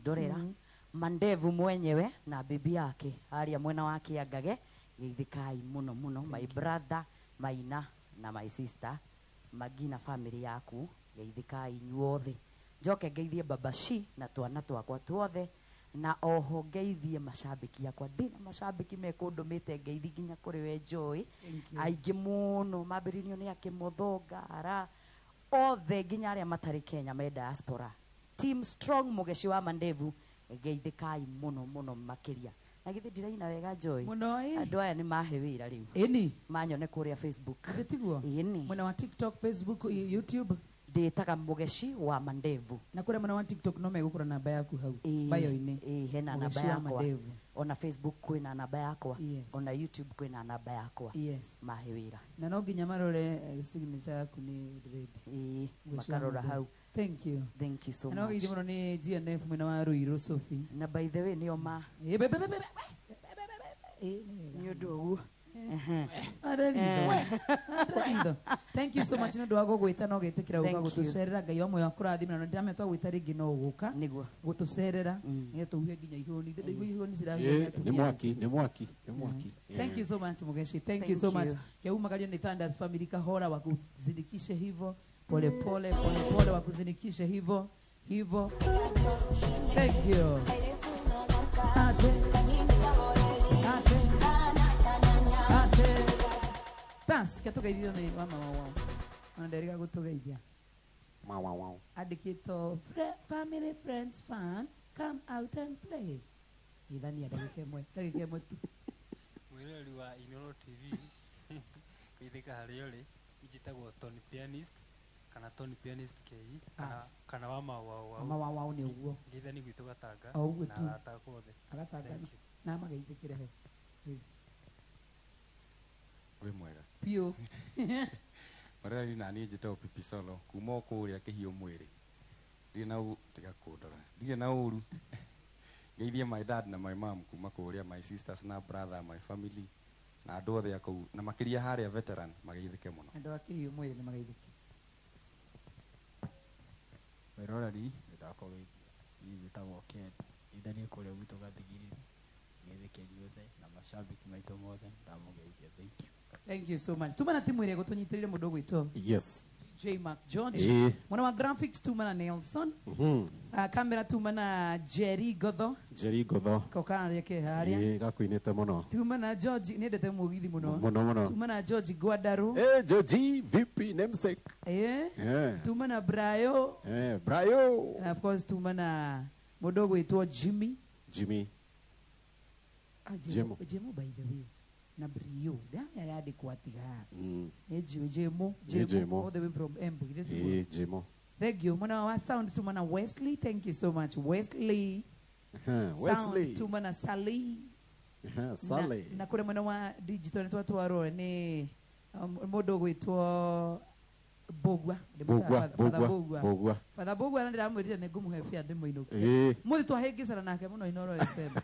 Ndorera Mandevu mwenyewe na bibi yake haria mwena wa Kiangage, geithikai muno muno. My brother Maina na my sister Magina, family yaku, geithikai inyuothe. Njoke ngeithie babashi na twana twakwa tuothe, na oho ngeithie macambĩki akwa. Ndĩna macambĩki mekũndũmĩte ngeithi nginya kũrĩ we Joy. Thank you. Aingĩ mũno mambĩrĩirio nĩ akĩmũthonga ara othe, nginya arĩa matarĩ Kenya me diaspora. Team Strong Mũgeci wa Mandevu, geithikai mũno mũno makĩria. Na githĩ ndiraina wega, Joy? Mũno ĩ. Andũ aya nĩ mahe wĩra rĩu. Ĩni. Manyone kũrĩa Facebook. Githĩ tiguo? Ĩni. Mwena wa TikTok, Facebook, YouTube. Ndĩtaga Mũgeci wa Mandevu. Na kũrĩa mwena wa TikTok no megũkora namba yaku hau Ĩĩ, bio-inĩ. Ĩĩ, hena Mũgeci namba wa yakwa. Mandevu. Ona Facebook kwĩna namba yakwa. Yes. Ona YouTube kwĩna namba yakwa. Yes. Mahe wĩra. Na no nginya marore signature yaku nĩ red. Ĩĩ. Mũgeci wa Makarora Mandevu. hau. Thank you. Thank you so Na no much. geithio mũno nĩ GNF mwena wa Ruiru, Sophie. Na by the way, nĩo ma Ĩ, be, be, be, be, be, be, be, be, be. Ĩ, nĩ wega. Nĩ ũndũ ũguo. Areritho. Areritho. Thank you so much nĩ ũndũ wa gũgwĩta na ũgĩtĩkĩra gũka Thank you. gũtũcerera. Ngai wa muoyo akũrathime, na ndĩramenya twagwĩta rĩngĩ no ũgũka Nĩguo. gũtũcerera nĩgetha tũhuhe nginya ihũni. Ndaigua ihũni cirahĩa nĩ Nĩ atumia. mwaki, nĩ mwaki, nĩ mwaki. Thank you so much, Mugeshi. Thank you Thank so much. you. Kiaumagario ni Thunders family, kahora wakuzindikishe hivyo pole pole pole pole, wakuzindikishe hivyo hivyo. Thank you. Ate. Ate. Ate. Bas, katugeithio nĩ wa mama wao. Ona nderĩga gũtũgeithia. Wow, wow, wow. Andĩkĩtwo "Family friends fun, come out and play." Ithania ndagĩka ĩmwe, ndagĩka ĩmwe tu. Mwĩroreri wa Inoro TV, geithĩka harĩa ũrĩ. Njĩtagwo Tony Pianist kana Tony Pianist KE kana, Bas. kana wa mau Mama wau. wa wao nĩ ũguo. Ngeithani gwitũ Gatanga O ũguo na tu. arata akwa othe. Agatanga. Thank you. Na mageithĩkĩre he. Wĩ mwega? Biũ. Marĩrari, naniĩ njĩtagwo Pipi Solo kuma o kũrĩa kĩhiũ mwĩrĩ. Ndirĩ na tiga kũndora, ndirĩ na ũru. Ngeithie my dad na my mom kuma kũrĩa, my sisters na brother, my family na andũ othe a kũu, na makĩria harĩa veteran mageithĩke mũno. Andũ a kĩhiũ mwĩrĩ nĩ mageithĩke. Mwĩroreri, nĩndakũgeithia. Niĩ njĩtagwo Ken. Geithanie kũrĩa gwitũ Gathigiriri. Geithĩke inyuothe na macambĩki maitũ mothe, ndamũgeithia. Thank you. Thank you so much. Tuma na timu ĩrĩa ĩgũtũnyitĩrĩire, mũndũ ũgwĩtwo Yes. DJ Mark George. Ĩĩ. Mwena wa graphics tuma na Nelson. Kamera tuma na Jerry Gotho. Jerry Gotho. Kokarĩa ke harĩa. Ĩĩ, gakuinĩte mũno. Tuma na George, nĩendete mũgithi mũno. Mũno mũno. Tuma na George Gwadaru. Eh, Georgie, VP namesake. Eh. Yeah. Tuma na Brayo. Eh, Brayo. And of course tuma na mũndũ ũgwĩtwo Jimmy. Jimmy. Ah, Jemo. Jemo, by the way, na Brio ndamenya yandĩkwo atiga. Nĩ njũĩ Jemo. Nĩ Jemo. All the way from Embu, githĩ tiguo? Ĩĩ, Jemo. Thank you. Mwena wa sound tuma na Wesley. Thank you so much, Wesley. Wesley. Sound tuma na Sally. Sally. Na kũrĩa mwena wa digital nĩ twatwarwo nĩ mũndũ ũgwĩtwo Bogwa. Bogwa, Father Bogwa, Bogwa. Bogwa. Father Bogwa, na ndĩramwĩrire nĩ ngũmũhe bia ndĩmũinũkie. Ĩĩ. Mũthĩ twahĩngĩcana nake mũno Inoro FM.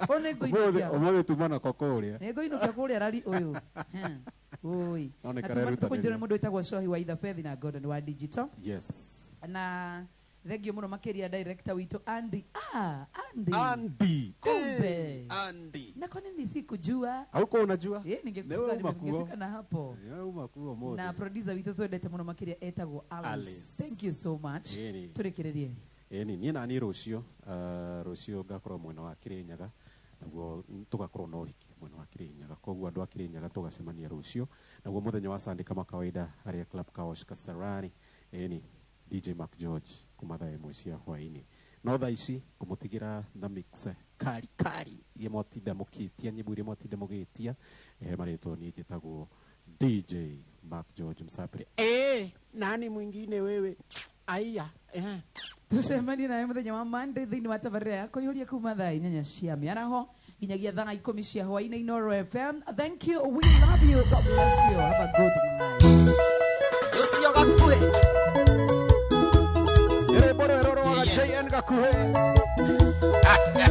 Ũyũ nĩ Ũmũthĩ ngũinũkia. ũmũthĩ tuma nako kũrĩa. Nĩ ngũinũkia kũrĩa rari ũyũ. Oi. No nĩ Na karerutanĩria. tũkũnyitĩrwo nĩ mũndũ wĩtagwo Cohi wa Ithabethi na Gordon wa digital. Yes. Na thengio mũno makĩria director witũ Andy. Ah, Andy. Andy. Kumbe. Eh, Andy. Na kwa nini sikujua? Hauko unajua? Eh, Nĩwe ningefika uma kuo. ningefika na hapo. Nĩwe uma kuo ũmũthĩ. Na producer witũ twendete mũno makĩria etagwo Alice. Alice. Thank you so much. Ĩni. Tũrĩkĩrĩrie. Ĩni, niĩ naniĩ rũciũ, rũciũ ngakorwo mwena wa Kĩrĩnyaga, naguo tũgakorwo na ũhiki mwena wa Kĩrĩnyaga. Koguo andũ a Kĩrĩnyaga tũgacemania rũciũ, naguo mũthenya wa Sunday kama kawaida harĩa Club Kaosh Kasarani. Ĩni, DJ Mark George kuma thaa 1 cia hwaĩ-inĩ. No thaa ici ngũmũtigĩra na mix kari kari iria mwatinda mũkĩtia, nyĩmbo iria mwatinda mũgĩtia. Marĩtwo niĩ njĩtagwo DJ Mark George Msapri. Eh, nani mwingine wewe? Aya, eh. Tucemanie nawe mũthenya wa Monday thĩinĩ wa tabarĩra ya kũihũria kuma thaa 8 cia mĩaraho nginyagia thaa 10 cia hwaĩ-inĩ, Inoro FM. Thank you, we love you, God bless you, have a good night. Ũcio gakuhĩ. Rwĩmbo rwerũ rwa JN Gakuhĩ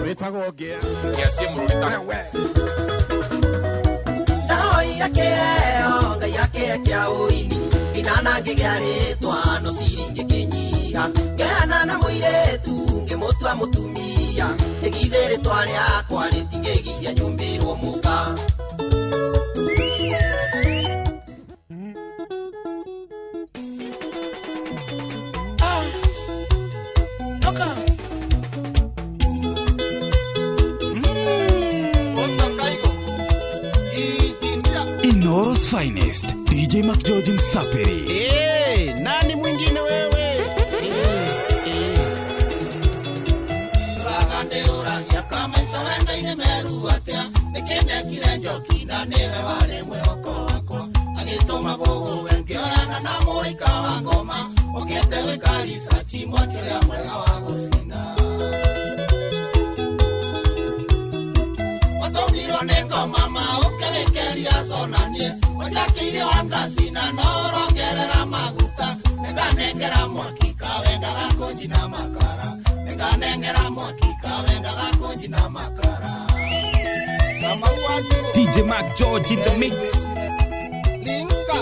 wĩtagwo ngĩa. Ngĩa mũrũri ta Wewe. Ndahoire kĩheo Ngai akĩhe kĩa ũini inana ngĩgĩa rĩtwa no ciri ngĩkĩnyiha ngĩhana na mũirĩtu ngĩmũtua mũtumia. Rĩtwa rĩakwa rĩtingĩgiria nyumbĩrwo mũka. Inoro's finest, DJ McGeorge Msapiri. Hey, nani mwingine wewe? Ragande uragia kama isawenda ine meru atia. Nikende kire njoki na niwe wale mwehoko wakwa. Agituma bogo wengiorana na mũraika wa ngoma. Ũkĩte gwĩka research mwaki ũrĩa mwega wa gũcina. Watũmirwo nĩ ngoma ma ũkĩwĩkeria conanie. Wanjakĩire wakacina no ũrongerera maguta. Nĩnganengera mwaki kawendaga kũnjina makara. Nĩnganengera mwaki kawendaga kũnjina makara. DJ Mark George in the mix. Linka.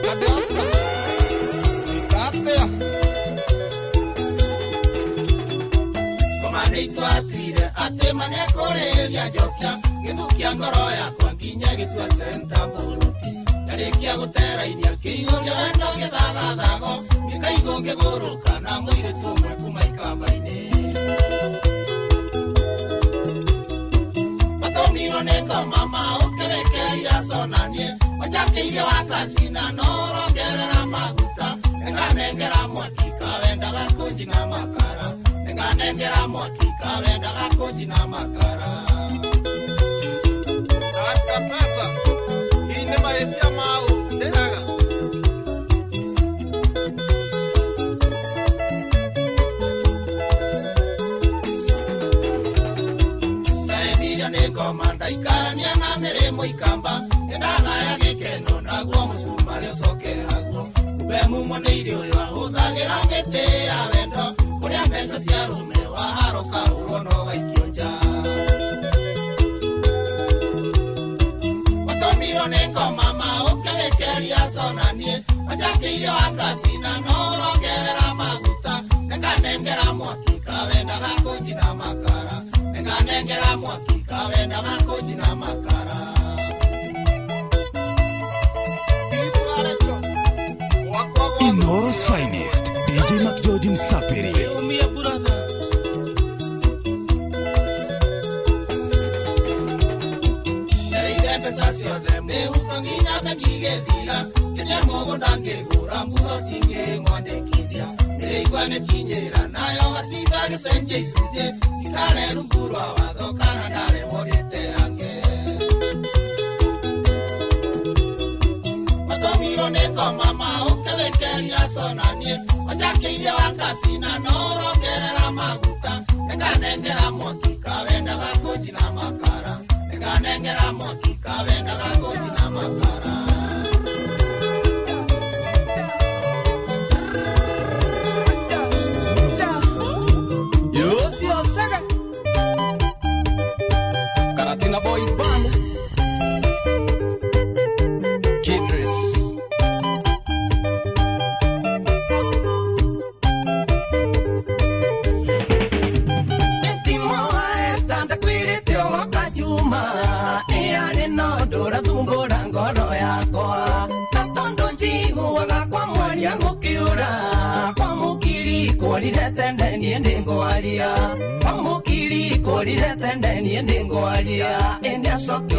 Kadoska. Ikatea. Ngoma nĩitwatuire atĩ manekũrĩria njokia. Gĩthukia ngoro yakwa nginya gĩtua centa mũruti. Yarĩkia gũterainia kĩihũria wendo gĩthagathago. Gĩkaigũ ngĩgũrũka na mũirĩtu ũmwe kuma ikamba-inĩ. Watũmirwo nĩ ngoma ma ũkĩwĩkeria conanie. Wanjakĩire wakacina no ũrongerera maguta. Nĩnganengera mwaki kawendaga kũnjina makara. Nĩnganengera mwaki kawendaga kũnjina makara. Aka pesa. Hii nĩ mahĩtia mau ndĩhaga. Ndaendirio nĩ ngoma ndaikarania na mĩrĩmũ ikamba. Nĩndagaya gĩkeno naguo mũcumarĩ ũcoke haguo. Kumbe mumo nĩ irio ũyũ ahũthagĩra mĩtĩ ya wendo. Kũrĩa mbeca cia arũme waharũka hũrwo no waikio nja. Watũmirwo nĩ ngoma ma ũkĩwĩkeria conanie. Wanjakĩire wakacina no ũrongerera maguta. Nĩnganengera mwaki kawendaga kũnjina makara. Nĩnganengera mwaki kawendaga kũnjina makara. Inoro's finest, DJ McGeorge Msapiri. Ndereire mbeca ciothe mĩhuko nginya bengi gĩthira. Kĩrĩa mũgũnda ngĩgũra mburoti ngĩmwandĩkithia. Mĩrĩigua nĩkinyĩra nayo gatiba gĩcenjia icunjĩ. Ikare rungu rwa watho kana ndaremwo ndĩteange. Watũmirwo nĩ ngoma ma ũkĩwĩkeria conanie. Wanjakĩire wakacina no ũrongerera maguta. Nĩnganengera mwaki kawendaga kũnjina makara. Nĩnganengera mwaki kawendaga kũnjina makara. Karatina Boys Band. Kidris. Kwa mukiri korire tende niende ngwaria. Ende asoke.